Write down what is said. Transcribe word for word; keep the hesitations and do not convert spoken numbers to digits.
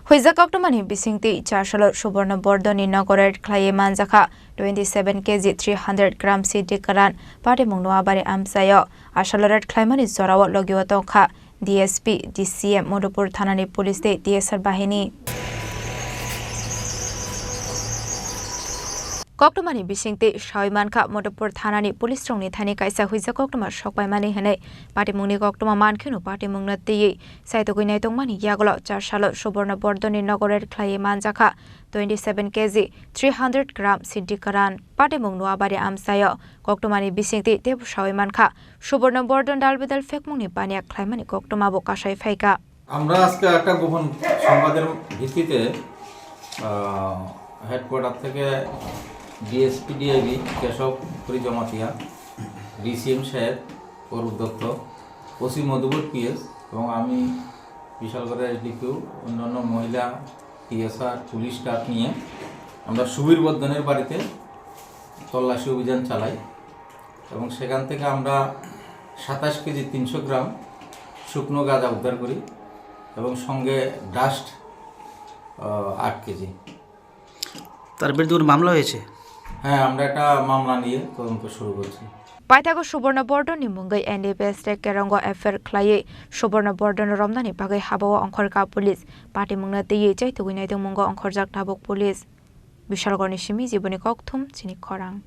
Huijak koktwmani bisingtwi char salo Suborno Bordoni nogo raid khlaiwi manjakha twenty seven K G three hundred gram siddi kwran patimung Noabari amchaio. Asalo raid khlaimani jorao logio tongkha D S P, D C M, Madhupur thanani police tei T S R bahini. Koktwmani bisingtwi sawi mankha, Madhupur thanani police rokni thani kaisa huijak koktwma sokpaimani hwnwi patimungni koktwma mankheno patimungno twiwi saitugwi naitongmani yagulo char salo Suborno Bordoni nogo raid khlaiwi manjakha twenty seven K G three hundred gram siddi kwran. Patimung Noabari amchaio koktwmani bisingtwi teibo sawi mankha, Suborno Bordon dalbidal phekmungni baniya khlaimani koktwmabo kasai phaikha. আমরা আজকে একটা গোপন সংবাদের ভিত্তিতে, আহ, হেডকোয়ার্টার থেকে DSP DIB Keshab পুরী জমাতিয়া, ডিসিএম সাহেব অরূপ দত্ত, ওসি মধুপুর পিএস এবং আমি বিশালগড়ের এসডিপিও, অন্যান্য মহিলা, টিএসআর, পুলিশ স্টাফ নিয়ে আমরা সুবীর বর্ধনের বাড়িতে তল্লাশি অভিযান চালাই এবং সেখান থেকে আমরা সাতাশ কেজি তিনশো গ্রাম শুকনো গাঁজা উদ্ধার করি এবং সঙ্গে ডাস্ট, আহ, আট কেজি। তার বিরুদ্ধে কোনো মামলা হয়েছে? হ্যাঁ, আমরা একটা মামলা নিয়ে তদন্ত শুরু করছি। Paithago Suborno Bordoni mungwi N D P S tei Kerongo F I R khlaiwi Suborno Bordon romnani bagwi habao ongkhorkha police. Patimungno twiwi chaitugwi naitongmungo ongkhorjak tabuk police. Bishalgorni simi Jiboni Kokthum, chini khorang.